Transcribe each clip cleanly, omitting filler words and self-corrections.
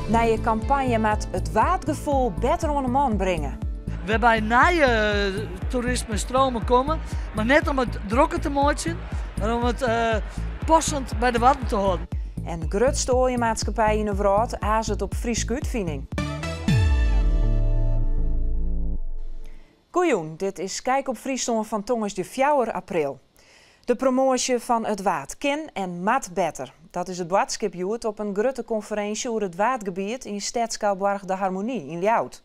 Nije kampanje moat it Waadgefoel better oan de man bringe. Wêrby nije toerisme stromen komme, mar net om it drokker te meitsjen, mar om it passend by de Wadden te hâlden. En grutste oaljemaatskippij yn 'e wrâld azet op Fryske útfining. Goejûn, dit is Kijk op Fryslân fan tongersdei 4 april. De promoasje fan it Waad kin en moat better. Dat is it boadskip hjoed op in grutte konferinsje oer it Waadgebiet yn Stedsskouboarch De Harmonie yn Ljouwert.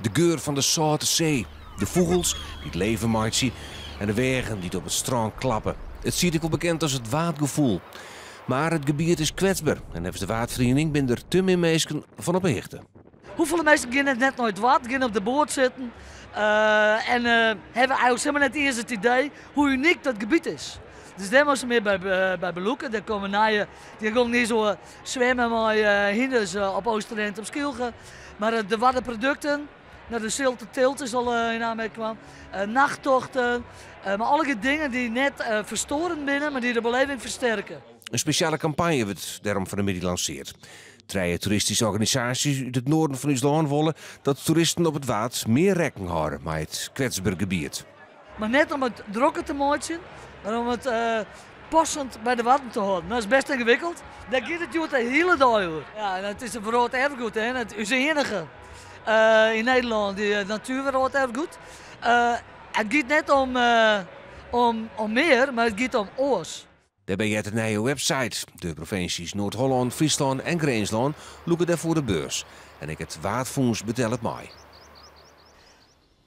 De geur fan de sâlte see, de fûgels dy't leven meitsje en de weagen dy't op it strân klappe. It stiet ek wol bekend as it Waadgefoel. Mar it gebiet is kwetsber en neffens de Waadferiening binne der te min minsken fan op 'e hichte. Hoefolle minsken geane net nei it Waad, geane op de boat sitten en hawwe eigentlik simmer net iens it idee hoe unyk dat gebiet is. Dus dêr moatte se mear by belûke. Dêr komme nije, dy gongen nie sa swimme mei hynders op Oosterend op Skylge. Mar de Waddenprodukten, no de Zilte Tilt is al yn aanmerking kwam, nachttochten, mar allegear dingen dy't net ferstorend binne, mar dy't de beleving fersterke. In spesjale kampanje wurdt dêrom fan 'e middei lansearre. Trije toeristyske organisaasjes út it noarden fan ús lân wolle dat toeristen op it Waad mear rekken hâlde mei it kwetsber gebiet. Mar net om it drokker te meitsjen, mar om it passend by de Wadden te hâlden. Dat is best yngewikkeld. Dêr giet it hjoed de hiele dei oer. Ja, en it is in wrâlderfgoed, hè. It is iennige yn Nederlân, dy natuerwrâlderfgoed. It giet net om mear, mar it giet om oars. Dêrby heart de nije website. De provinsjes Noard-Hollân, Fryslân en Grinslân lûke dêrfoar de beurs. En ek it Waadfûns betellet mei.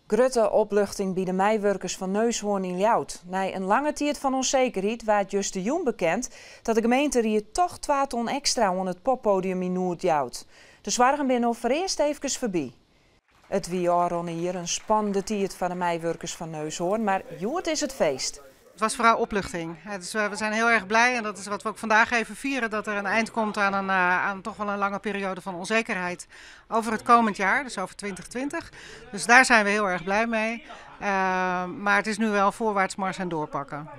Grutte opluchting by de meiwurkers fan Neushoorn yn Ljouwert. Nei in lange tiid fan ûnsekerheid waard justerjûn bekend dat de gemeenteried toch 2 ton ekstra oan it poppodium yn Noard jout. De soargen binne no foarearst efkes foarby. It wie ôfrûne jier in spannende tiid foar de meiwurkers fan Neushoorn, mar hjoed is it feest. Het was vooral opluchting. Dus we zijn heel erg blij en dat is wat we ook vandaag even vieren, dat er een eind komt aan toch wel een lange periode van onzekerheid over het komend jaar, dus over 2020. Dus daar zijn we heel erg blij mee. Maar het is nu wel voorwaarts mars en doorpakken.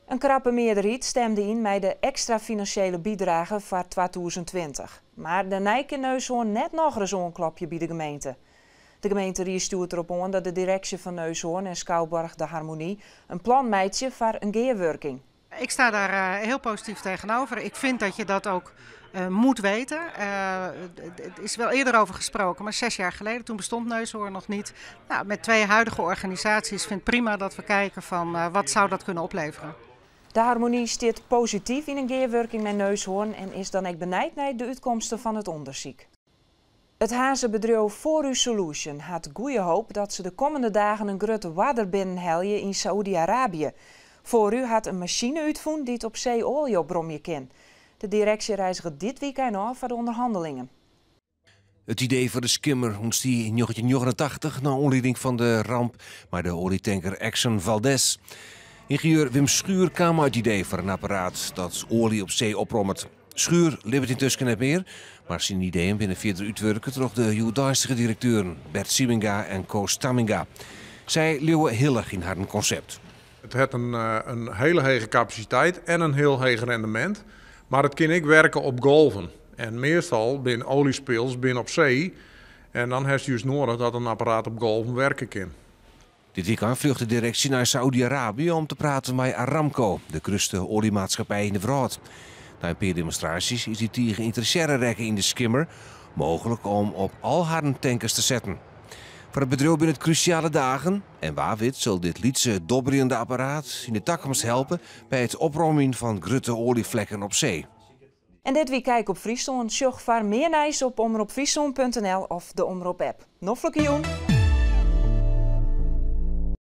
In krappe mearderheid stimde yn mei de ekstra finansjele bydrage foar 2020. Mar dêrnei kin Neushoorn net nochris oanklopje by de gemeente. De gemeenterie stjoert derop oan dat de direksje fan Neushoorn en Skouboarch de Harmonie in plan meitsje foar in gearwurking. Ik sta daar heel positief tegenover. Ik vind dat je dat ook moet weten. Het is wel eerder over gesproken, maar 6 jaar geleden, toen bestond Neushoorn nog niet. Nou, met 2 huidige organisaties vind ik prima dat we kijken van wat zou dat kunnen opleveren. De Harmonie stiet posityf yn in gearwurking mei Neushoorn en is dan ek benijd nei de útkomsten fan it ûndersyk. It hazebedriuw Foru Solution hat goede hoop dat se de kommende dagen in grutte oarder binnenhelje yn Saoedi-Arabië. Foru hat in masine útfûn dy't op see oalje opromje kin. De direksje reizget dit wykein ôf foar de ûnderhannelingen. It idee foar de skimmer ûntstie yn 1989 nei oanlieding fan de ramp mei de oaljetanker Exxon Valdez. Yngenieur Wim Schuur kaam mei it idee foar in apparaat dat oalje op see oprommet. Schuur libbet yntusken net mear, mar syn ideeën binne fierder útwurke troch de hjoeddeistige direkteuren Bert Siebenga en Koos Tamminga. Sy leauwe hillich yn harren konsept. It hat in hiele hege kapasiteit en in hiel heech rendemint, mar it kin ek werke op golven. En meastal binne oaljespills op see en dan hast just nedich dat in apparaat op golven werke kin. Dit wykein fljocht de direksje nei Saoedi-Arabië om te praten mei Aramco, de grutste oaljemaatskippij yn de wrâld. Nei in pear demonstraasjes is dy tige ynteressearre rekke yn de skimmer, mooglik om op al harren tankers te setten. Foar it bedriuw binne it krúsjale dagen en wa wit sil dit lytse dobberjende apparaat yn de takomst helpe by it opromjen fan grutte oaljeflekken op see. En dit wie Kijk op Fryslân. Sjoch foar mear nijs op omropfryslân.nl of de Omrop app. Noflike jûn.